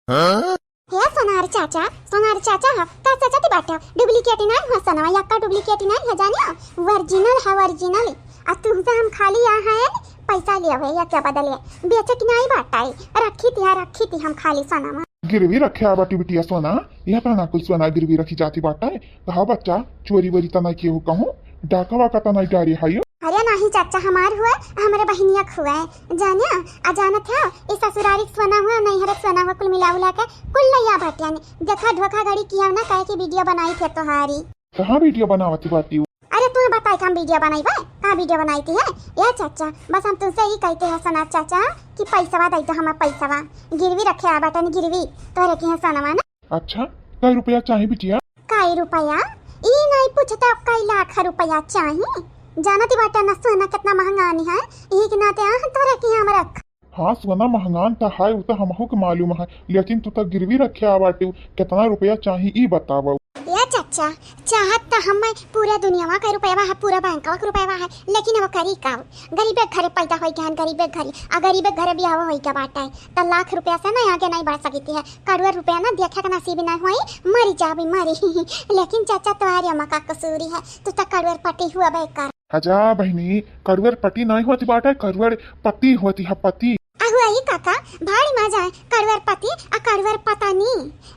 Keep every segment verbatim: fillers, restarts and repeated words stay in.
हे सोनार चाचा, सोनार चाचा ह, का सोचत बाटा? Duplicate नाहीं ह सोनवा, यक्का duplicate नाहीं ह जानिया, original ह, original। आ तुहसे हम खाली आ है पैसा लेवे, यक्का बदले बेचे की नाहीं बाटा, रखी थी, हाँ, रखी थी हम खाली सोनवा। गिरवी रखे आ बाटी बिटिया सोना, यह तो ना कुल सोना गिरवी रखी जाती बाटा। कहा बच्चा, चोरी वोरी तना किए हो कहूँ, डाका वाका तना डारे हायो? अरे नाहीं चाचा, हमार हुआ, हमरे बहिनिया क हुआ है, जानिया, आ जानत है, ई ससुरारी क सोना हुआ, नैहर क सोना हुआ, कुल मिला उला के कुल लैया बाटिया ने। देखा धोखाधड़ी किया ना, कहे कि video बनाई थे तोहारी। कहाँ video बनावती बाटी? अरे तू बताई, हम video बनाई बा, कहाँ video बनाई थी है? ए चाचा, बस हम तुमसे ही कहते हैं सोनार चाचा कि पैसवा दे दो, हमार पैसवा गिरवी रखे आ बाटन, गिरवी तोहरे की है सोनवा ना। अच्छा, कई रुपया चाही बिटिया? कई रुपया? ई नाहीं पूछता, कई लाख रुपया चाही? जानती बाटा ना सोना कितना महंगा आनी है, यही के नाते आ तोहरे की हम रख। हाँ, सोना महंगान त है, उ त हमहू के मालूम है, लेकिन तू त गिरवी रखे आ बाटे, कितना रुपया चाही, ई बतावा। ए चाचा, चाहत त हम पूरा दुनियावा के रुपया है, पूरा बैंकवा के रुपया है, लेकिन अब करी का? गरीबे के घरे पैदा होई गहन, गरीबे के घरे, आ गरीबे के घरे बियाह होई के बाटे, त लाख रुपया से ना आगे नाहीं बढ़ सकती है। कड़ुआ रुपया ना देखे के नसीब नाहीं होई, मरी जाबी, मरी। लेकिन चाचा, तोहरे अम्मा का कसूरी है, तू त कड़ुअर पटी हुआ बेकार। हजा बहिनी, कड़ुअर पटी नाहीं होती बाटे, कड़ुअर पति होती है, पति। अहुआ ई काका, भारी मजा है, कड़ुअर पति आ कड़ुअर पतानी।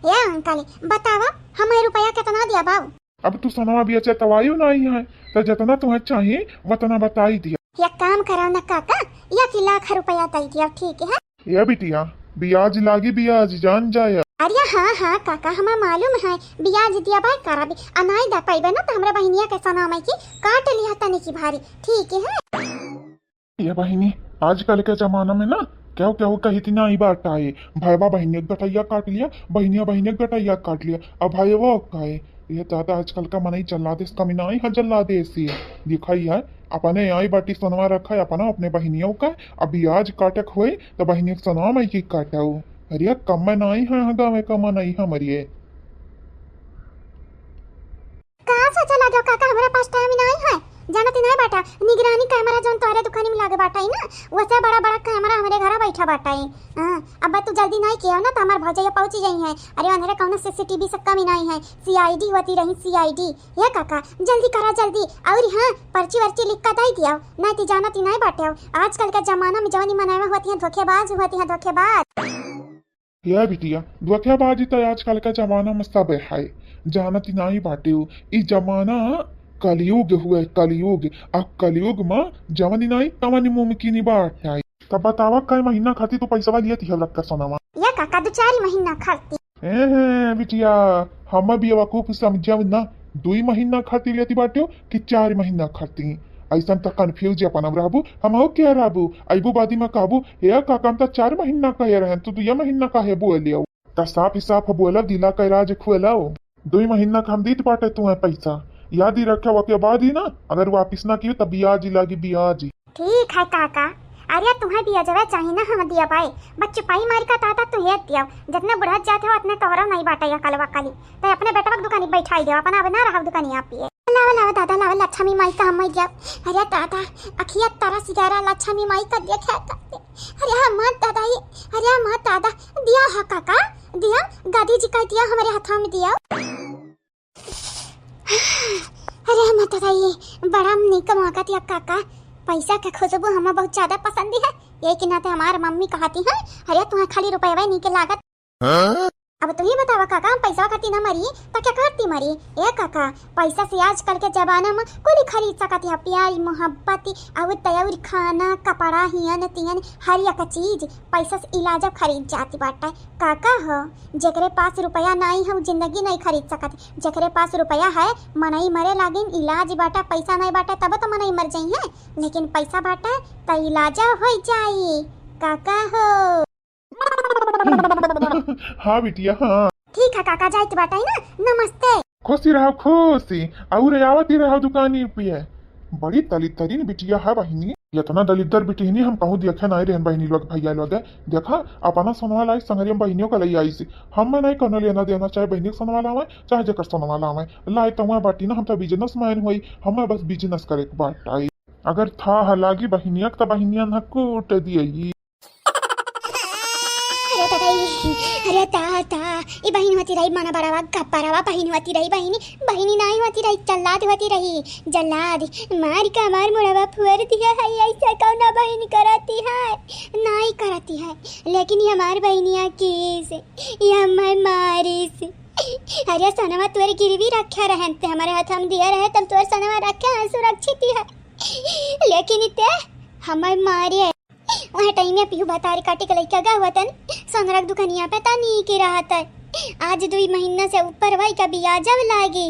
ए अंकल, बतावा, हमें रुपया कितना दिया बाऊ? अब तू सोनवा बिया चतवायु नाहीं है, त जितना तुम्हें चाही, वतना बताई दिया। एक काम करो न काका, एक लाख रुपया दे दिया, ठीक है? ए बिटिया, बियाज लागी बियाज, जान जाया। अरे हाँ, हाँ काका, हमें मालूम है, बियाज दिया भाई करबी, अनाई दा पैबे ना, त हमरा बहिनिया के सोनवा माई की काट लिया तनी की भारी, ठीक है? ए बहिनी, आजकल के जमाना में ना केहू केहू कहित नाहीं बाटा है, भैया बहिनिया के गटैया काट लिया, बहिनिया बहिनिया के गटैया काट लिया, अब भैया कहे, ए दादा, आजकल का मनई जल्लादे से कमी नाहीं है, जल्लादे से। देखा ही है, अपने आई बाटी सोनवा रखा है, अपना अपने बहिनियों का, अब बियाज काटक होई, त बहिनिया के सोनवा माई की काटाऊ। अरे, कम में नाहीं है, हाँ, गाँव का मनई हमरिए। कहाँ से चला जाओ काका, हमरा पास time नाहीं है, जानत नाहीं बाटा, निगरानी camera जौन तोहरे दुकानी में लागे बाटा ही ना, वैसे बड़ा बड़ा camera हमरे घरा बैठा बाटा ही। हाँ, अब तू जल्दी नाहीं किया ना, त हमार भौजैया पहुँची जाई है। अरे, उन्हरे कौनो CCTV से कमी नाहीं है, CID होती रही, CID। ए काका, जल्दी करा, जल्दी। और हाँ, पर्ची वर्ची लिख के दे दिया, नाहीं त जानत ही नाहीं बाटे। आजकल के जमाना में जवानी मनैवा होती है, धोखेबाज होती है, धोखेबाज। ए बिटिया, धोखेबाजी त आजकल के जमाना में सब है, जानत ही नाहीं बाटे। ई जमाना कलयुग हुए, कलयुग। आ कलयुग में जवानी नाहीं, तवानी मुमकिन बाटे। तब बतावा, कई महीना खातिर तू पैसवा लिया थी रख कर सोनावा? ए काका, दो चार महीना खातिर। ए, हे, बिटिया, हम बेवकूफ समझब ना, दुई महीना खातिर लेती बाटे कि चार महीना खातिर? ऐसन त confuse अपन रहबू, हम हो क्या रहबू? अइबू बादी में कहबू, "ए काका, हम त चार महीना कहे रहन, तू दुई महीना काहे बोले हो?" त साफ ही साफ बोलब, दिला के राज खोलब। दुई महीना का हम दीत बाटे तुम्हें पैसा, याद ही रखे, ओके बाद ही ना, अगर वापिस ना कियो, त बियाज ही लागी, बियाज ही। ठीक है काका, अरे तुम्हें बियाजवा चाही ना, हम दिया भाई, बस चुपाई मारी का ताता तू हेत दिया, जितने बुढ़त जात हो उतने तोहरा नहीं बाटा या कलवा कली, तो अपने बेटवा के दुकानी बैठाई दे, अपना अब ना रहो दुकानी आप पिए। लावा लावा दादा लावा, लक्ष्मी माई का हम दिया। अरे दादा, अखिया तारा सिगारा लक्ष्मी माई का दिया, क्या करते? अरे हाँ माँ दादा, ये, अरे हाँ माँ दादा, दिया हा काका, दिया, गांधी जी का दिया, हमारे हाथों में दिया। अरे हम तो ये बड़ा नीक मौका दिया काका, पैसा के खुशबू हमें बहुत ज्यादा पसंद है, यही के नाते हमार मम्मी कहती है, अरे तुम्हें खाली रुपया नीक लागत। हाँ? अब तू ही बतावा काका, हम पैसा खाती ना मरी, तो क्या करती मरी? ए काका, पैसा से आजकल के जमाना में कुल खरीद सकत है, प्यार, मोहब्बत, और तैयार खाना, कपड़ा, हियन तियन, हर एक चीज पैसा से इलाज खरीद जाती बाटे। काका हो, जेकरे पास रुपया नाई है, उ जिंदगी नहीं खरीद सकत। जेकरे पास रुपया है, मनई मरे लागिन, इलाज बाटा, पैसा नहीं बाटा, तब तो मनई मर जाई है, लेकिन पैसा बाटा, त इलाज हो जाई। काका हो। हाँ बिटिया, हाँ। ठीक है काका, जाइत बाटा ना, नमस्ते। खुशी रहो, खुशी। और आवत ही रहो दुकानी पे। बड़ी दलिद्दरिन बिटिया है बहिनी। इतना दलिद्दर बिटिहनी हम कहूँ देखे नहीं रहन बहिनी लोग, भैया लोग। देखा, अपना सोनवा लाई, संगरिया बहिनियों का लई आइसी। हमें नहीं कोनो लेना देना, चाहे बहिनी के सोनवा लावे, चाहे जेकर सोनवा लावे। लाई तो वहाँ बाटी ना, हम तो businessman हुई, हमें बस business करे के बाटे। अगर था लागी बहिनिया के, तो बहिनिया ना कूट दिए। अरे, अरे ता, ता, ई बहिन होती रही, मना बड़वा गब्बरवा बहिन होती रही, बहिनी, बहिनी नाई होती रही, जल्लाद होती रही, जल्लाद। मार के हमार मुड़वा फुअर दिया है, ऐसा कौना बहिन करती है? नाई करती है, लेकिन ये हमार बहिनिया की से, ये हमार मारी से। अरे सोनवा तोर गिरवी रखे रहन ते, हमारे हाथ हम दिया रहे, तब तोर सोनवा रखे हैं, सुरक्षित ही है। लेकिन इते हमार मारी है। वह टाइम में पीहू भतारी काटी के लइका गा हुआ तन, सोनरा के दुकनिया पे तनी के रहत है। आज दुई महीना से ऊपर वही का बियाजव लागी।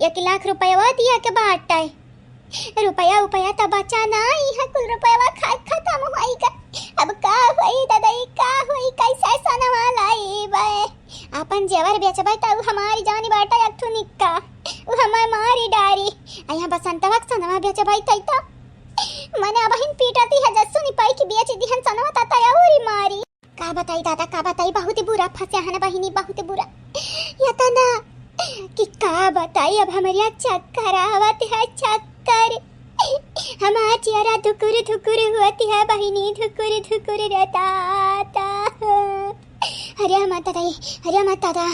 एक लाख रुपया दिया के बाटै। रुपया उपया त बचा ना, इहाँ कुल रुपया खा खत्म होई गा। अब का होई दादा, ई का होई, कैसे सोनवा लाइबै? आपन जेवर बेचबै त उ हमारी जानी बाटै एक ठो निक्का, उ हमार मारी डारी। आ यहाँ बसंतवा के सोनवा बेचबै तै त मने अबहिन पीटती है, जब सुनी पाई कि बेच दिहन सोनवा त तया उरी मारी। का बताई दादा, का बताई, बहुत बुरा फंसे हन बहिनी, बहुत बुरा। यतना कि का बताई, अब हमरिया चक्कर आवत है, चक्कर। हमार जियरा धुकुर धुकुर होती है बहिनी, धुकुर धुकुर रे दादा। अरे हमार दादा, अरे हमार दादा,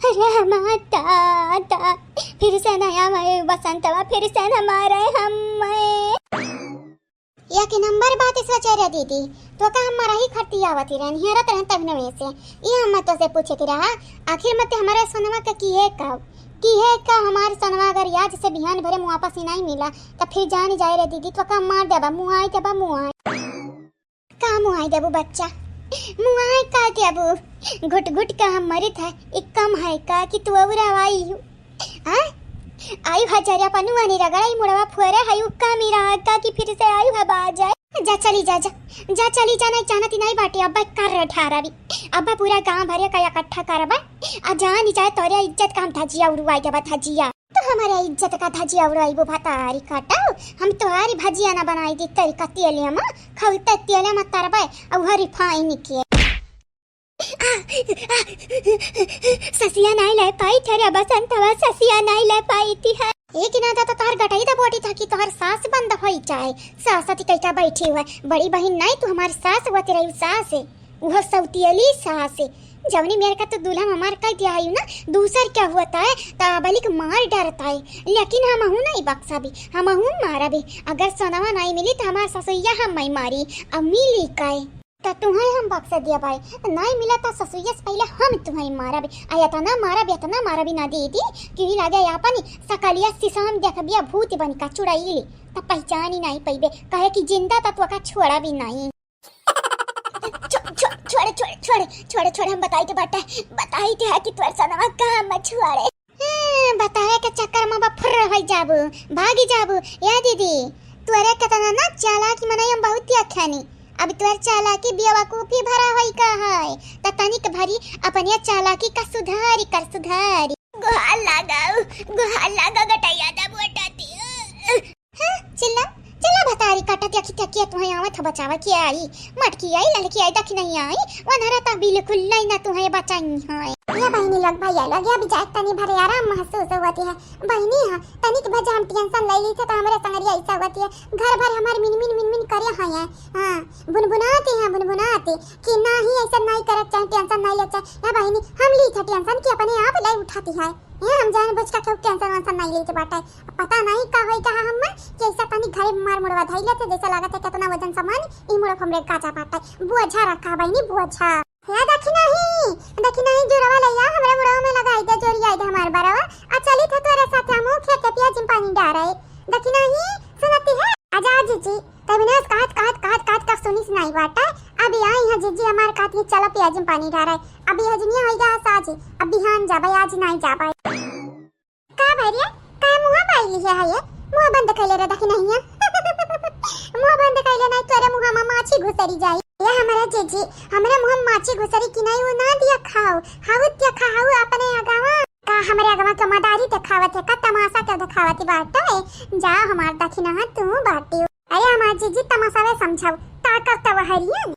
अरे हमार दादा। फिर से नया मैं बसंतवा, फिर से न मारे हम मैं। एक नंबर बात सोचे रे दीदी, तोका हम मरही खटियावती रहन, हेरत रहन तब नवे से। ई हम तोसे पूछे के रहा, आखिर मते हमारे सोनवा के किहे का, किहे का हमार सोनवा अगर याद से बिहान भरे मुँह वापस ही नहीं मिला, त फिर जान जाए रे दीदी, तोका मार देबा, मुआई देबा, मुआई। का मुआई देबू बच्चा, मुआई का देबू? घुट घुट का हम मरित है, ई कम है का कि तू और आई हूँ? हाँ? आयु हा जरिया पनुआ नहीं रगड़ा, ई मुड़वा फुअरे है, यू का मेरा आगा कि फिर से आयु हा बाज आए। जा चली जा, जा, जा चली जा, नहीं जानती नहीं बाटी, अब्बा कर ठारा भी, अब्बा पूरा गांव भरे का इकट्ठा करबा, आ जान जाए तोरे इज्जत का हम धजिया उड़वाई देबा, धजिया। तो हमारे इज्जत का धजिया उड़वाई वो भतारी काटो, हम तोहारी भजिया ना बनाई दी, तेरी का तेले में, खौलते तेले में तरबे, और रिफाइन के। आ, आ, ससिया नाई ले पाई थे रे बसंतवा, ससिया नाई ले पाई थी है। एक ना तो तोहर गटई दबोटी था कि तोहर सास बंद होई जाए। सास अति कइका बैठी हुआ, बड़ी बहिन नाई, तू हमारी सास हुआ, तेरा यू सास है, वो सौतियली सास है। जवनी मेरे का तो दूल्हा हमार कह दिया है ना, दूसर क्या हुआ था है, तो बलिक मार डरता है। लेकिन हम हूँ नहीं बक्सा भी, हम हूँ मारा भी। अगर सोनवा नहीं मिली तो हमार ससुइया हम नहीं मारी, अब मिली काए। त तुहैं हम बक्सा दिया भाई, नाई मिला त ससुइया से पहिले हम तुहैं मारब। आ एतना मारब, एतना मारब ना दीदी, कि ई लागे आपन सकलिया सिसाम देखबिया भूत बन का चुड़ैली, त पहचानी नाई पइबे, कहे कि जिंदा त तोका छोड़ब ही नाई। छो-, छो-, छोड़े, छोड़े, छोड़े, छोड़े, छोड़े, हम बताई के बाटे, बताई के है कि तोर सनवा कहाँ में छोड़े। हाँ, बतावे के चक्कर में बा फुर्र होई जाबू, भागी जाबू। या दीदी, तोरे केतना ना चालाकी मनई हम बहुत देखनी। अब तोर चालाकी बेवकूफी भरा होई का है, त तनिक भरी अपने चालाकी का सुधारी कर सुधारी। गोहार लागौ, गोहार लागौ गटैया दा बोटाती। हाँ, चिल्ला, चिल्ला भतारी काटा, देखी तकिया तुहैं आवत ह बचावा के आई, मटकी आई, ललकी आई, दखिनही आई, वनहरा त बिल्कुल नहीं ना तुहैं बचाई है। ये बहिनी लोग, भैया लोग, ये अभी जाए तनी भरे आराम महसूस होती है। बहिनी है, तनिक भजा हम टेंशन ले ली थे तो हमरे संगरिया ऐसा होती है। घर भर हमार मिन मिन मिन मिन करे हैं। हाँ, बुनबुनाते हैं, बुनबुनाते कि ना ही ऐसा नहीं करे चाहे, टेंशन नहीं ले चाहे। ना बहिनी, हम ली थे टेंशन कि अपने आप ले उठाती है। ये हम जान बुझ का क्यों टेंशन वेंशन नहीं लेते बाटे। पता नहीं का होई कहा हम कि ऐसा तनी घरे मार मुड़वा धइले थे, जैसा लागत है कितना वजन सामान ई मुड़वा हमरे गाजा बाटे। बोझा रखा बहिनी, बोझा। हे दखिनही, दखिनही जोरवा लैया हमरे मुड़वा में लगाई दे, जोरियाई दे हमार बरवा। आ चली था तोरे साथ हम खेत के पिया जिम पानी डारे। दखिनही, सुनती है? आजा जीजी, तब इन्हें कहत, कहत, कहत, कहत का सुनिस नाई बाटे। अब यहाँ, यहाँ जीजी हमार कहत ही चला पिया जिम पानी डारे। अब यह दुनिया होई गा साझी, अब बिहान जाबे, आज नाई जाबे। का भैरिया, का मुँह बाई लिहे है ये? मुँह बंद कैले रह दखिनहिया। मुँह बंद कैले नहीं तोरे मुँह में माछी घुसरी जाई। ये हमारा जीजी, हमारे मुँह में माछी घुसरी कि नहीं वो ना दिया खाओ। हाउ दिया खाओ अपने अगवा। का हमरे अगवा के मदारी देखावत है, का तमाशा के देखावत बाटे? जा हमार दखिनहा तू बाटी। अरे हमार जीजी तमाशा वे समझाओ, ताकत तब हरियन।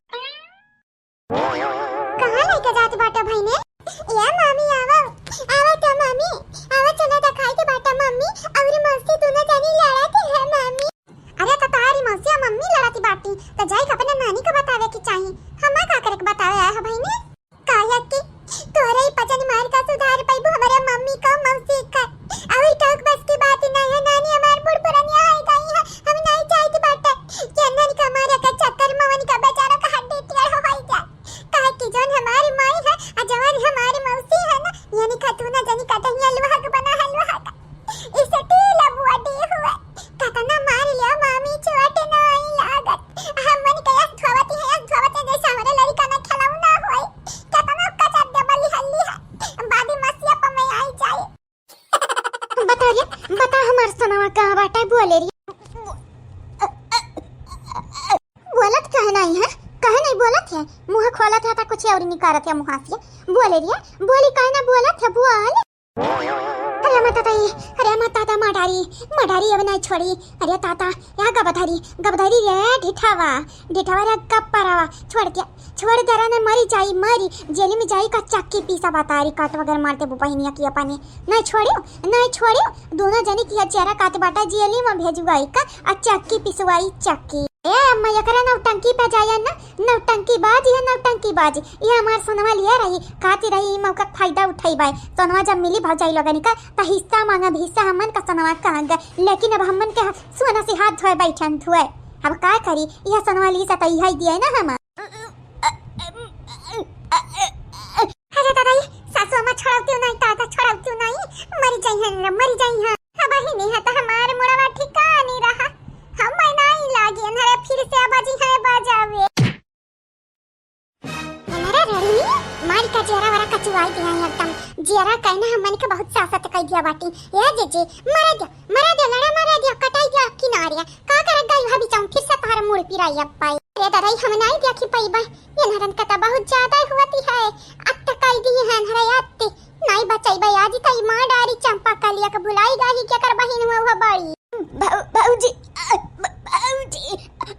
कहाँ लेके जात बाटे भइने? ए मामी, आवा, आवा तो मामी, आवा, चला देखाई के बाटे मम्मी, अउर मौसी दोनों जनी लड़त है मामी। अरे तो तारी मौसी आ मम्मी लड़त बाटी, तो जाई के अपने नानी को बतावे के चाही। हमें का करे के बतावे आए हो भइने? बोले रे। बोलत काहे नाहीं है? काहे नाहीं बोलत है? मुँह खोलत है त कुछ अउर निकारत है मुँह से। बोले रे, बोली काहे ना बोलत है, बोल। अरे माँ ताता, अरे माँ ताता, माँ डारी, माँ डारी अब नाहीं छोड़ी। अरे ताता, या गबधरी, गबधरी रे, ढिठावा, ढिठावा रे, गप्परावा, छोड़ दे, छोड़ दे रे, न मरी जाई, मरी, जेली में जाई का चक्की पीसा बतारी काट वगैरह मारते बहिनिया की अपने। नाहीं छोड़ियो, नाहीं छोड़ियो, दोनों जनी की चेहरा काट बाटा जेली में भेजुआई का, आ चक्की पिसवाई चक्की। ए अम्मा, एकरा नौटंकी पे जाया ना, नौटंकी बाज, ये नौटंकी बाज, ये हमार सोनवा लिए रही, खाती रही, ई मौका के फायदा उठाई बाय। सोनवा जब मिली भौजाई लोगनी का, त हिस्सा मांगब, हिस्सा हमन का सोनवा कहाँ गए, लेकिन अब हमन के सोना से हाथ धोए बैठन धोए। अब का करी, यह सोनवा ली से त इहे दिए ना हम। अरे दादा, ये सासू अम्मा छोड़ावती नहीं, दादा छोड़ावती नहीं, मरी जाई है, मरी जाई है। अब ही नहीं है त हमार मुड़वा ठिकानी रहा, हम नहीं लागी, अनहरे फिर से आबाजी है बजावे। अरे रड़ी, मारी का जियरा वरा कचुआई दिया है एकदम। जियरा कहना हमन के बहुत सासत कई दिया बाटी। ए जे जे, मरा दिया, मरा दिया, लड़ा मरा दिया, कटाई दिया किनारे। का करत गई भाभी चाहूँ फिर से तोहरा मुड़ पिराई अब पाई। रे दादा, ई हम नाई देखी पइबा। ये नरन का त बहुत ज्यादा हुआती है। अत्त कई दी है नरे अत्त। नाई बचइबा आज त ई माँ डारी चंपा कलिया के भुलाई गाही के कर बहिन हुआ हुआ बड़ी। भौ-, भौजी, अ, भ-, भौजी, अ,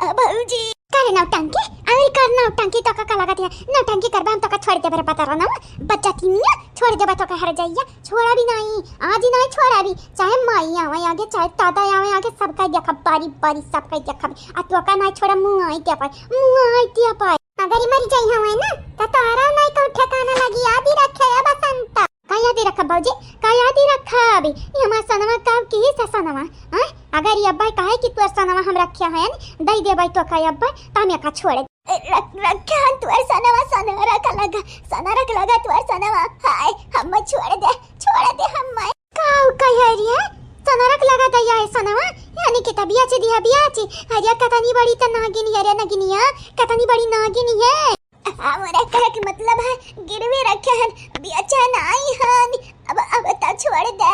अ, भौजी। कर नौटंकी, अरे कर नौटंकी, तो का, का लगत है? नौटंकी करबा हम तो का छोड़ देबे रे पता रहा ना, बच्चा तीनिया, छोड़ देबा तो का हर जाइया, छोड़ा भी नहीं, आज ही नहीं छोड़ा भी, चाहे माई आवे आगे, चाहे दादा आवे आगे, सबका देखब बारी बारी, सबका देखब। आ तो का नहीं छोड़ा, मुँह आई देबा, मुँह आई देबा। अगर ई मरी जाई हवे ना, त तोहरा नहीं कहूँ ठिकाना लगी, याद ही रखे ए बसंता। का याद ही रखब भौजी, का याद ही रखब? ई हमार सनवा का की से सनवा, हैं? अगर ई अब्बा कहे कि तोर सनवा हम रखे हैं, दई देबै तो का अब्बा, त हम एका छोड़ दे। रख, रखे हैं तोर सनवा, सनवा रख लगा, सना रख लगा तोर सनवा। हाय, हम छोड़ दे, छोड़ दे हम। काऊ कह रिया, सना रख लगा दैया है सनवा, यानी कि तबिया ची दिया बिया ची। अरे कतनी बड़ी त नागिन है रे नगिनिया, कतनी बड़ी नागिन है। हमरा कहे के मतलब है, गिरवी रखे हन, बेचे नाई हन। अब, अब त छोड़ दे।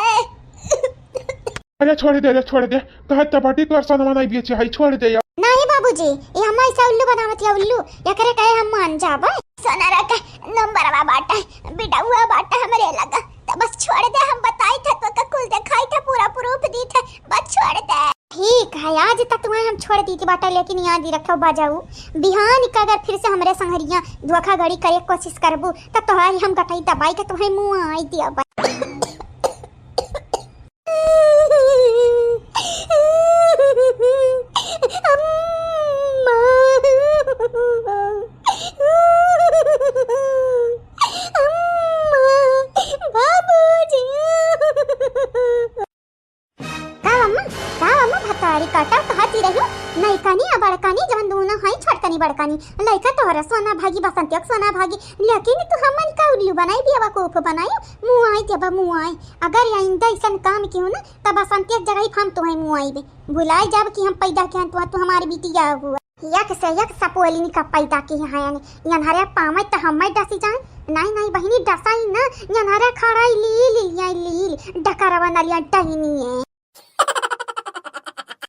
अरे छोड़ दे, अरे छोड़ दे, कहत त बाटी तोर सनवा नाई बेचे हई, छोड़ दे यार। नाई बाबूजी, ई हम ऐसा उल्लू बनावत या उल्लू, एकरे कहे हम मान जाबे। सोना रखे नंबरवा बाटे, बिडौआ बाटे हमरे लगा, त बस छोड़ दे, हम बताई था तो का कुल देखाई था, पूरा proof दी था, बस छोड़ दे। ठीक है, आज तक तुम्हें हम छोड़ दी थी बाटा, लेकिन याद ही रखो बाजाऊ, बिहान का अगर फिर से हमरे संगरिया धोखाधड़ी करे के कोशिश करबू, त तोहारी हम गटई दबाई के तुम्हें मुँह आई दिया बा। अम्मा, अम्मा, बाबूजी। का अम्मा, का अम्मा भतारी काटा कहती रही, नैकानी आ बड़कानी जवन दोनों हैं छोटकनी बड़कानी, लइका तोहरा सोना भागी बसंतिया के सोना भागी, लेकिन तू हमन का उल्लू बनाई बेवकूफ बनाई, मुआई देबा मुआई। अगर आइंदा ऐसन काम कियो ना, त बसंतिया के जगह हम तोहे मुआई बे। भुलाई जाब कि हम पैदा किहन तू, तू हमारे बिटिया हुआ। यक से यक सपोलिन का पैदा की है यानी, यनहरे पावे त हमें डसी जाए। नहीं, नहीं बहिनी, डसाई ना, यनहरे खड़ाई लील, लील, लील, डकरवा नलिया डहिनी है।